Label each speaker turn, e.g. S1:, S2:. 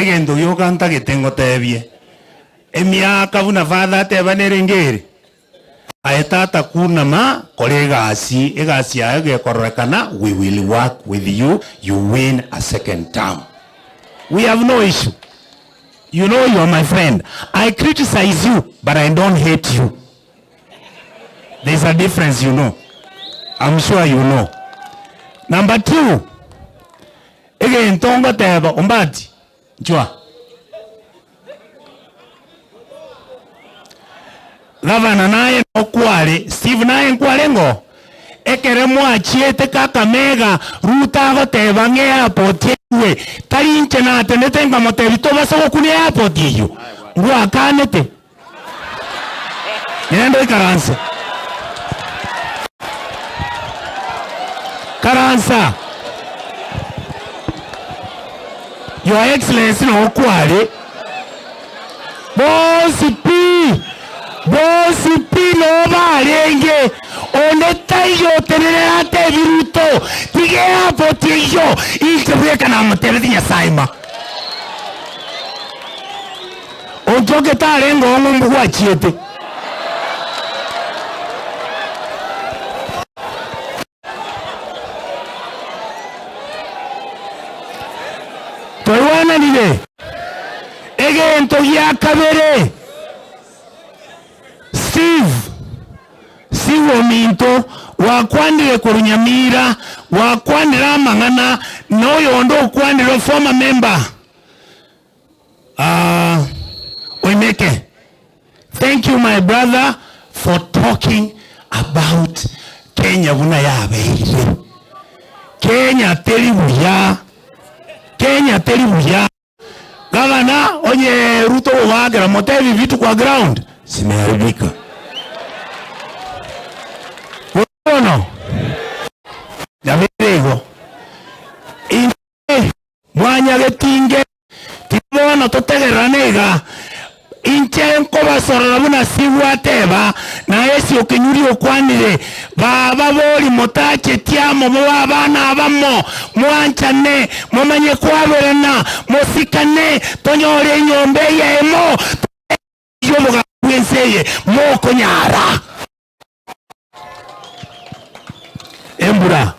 S1: Egento gioka ntagete ngotebie, emiaka buna father ateba nerenge ere, aye tata kunama kora egasi, egasi yaye gekororekana we will work with you, you win a second term. We have no issue. You know you are my friend. I criticize you but I don't hate you. There is a difference you know. I'm sure you know. Number two, egento ngoteba ombati nchwa. Gavana naye nokware, Steve naye nkware ngo? Ekere mwachiete Kakamega, Ruto agoteba ng'a airport eigwe, tari inche natenete nkamotebia tobase gokuna airport eyio, ngwakanete. Genda oikaranse. Karansa. Your Excellency noo kware. Bonsi pi, bonsi pi noo barenge. Onde taiyo otenenere atebi Ruto, tiga eairport eyio, inche bweka namotebeti Nyasaye ma. Onchoke tarenge oo ng'umbu gwachiete. Twaigwananire? Egento gia kabere, Steve, Steve ominto, gwakwanire korwa Nyamira, gwakwanire amang'ana, na oyonde okwanire former member. Aah Oimeke thank you my brother for talking about Kenya buna yabeire. Kenya teri buya, Kenya teri buya. Gavana onye Ruto gogakera motebi vitu kwa ground zimeharibika. Bono yabeire igo. Inche Mwanyagetinge, tiga bono totegererane iga, inche nkobasorora buna Sibu ateba, na Esi okenyuria okwanire, Baba bori motacheti amo mobe abana abamo, mwanchane, momanye kwaberana, mosikane, tonyore enyomba eyemo, tobe omogambi bw'ense eye, mokonyara. Embura.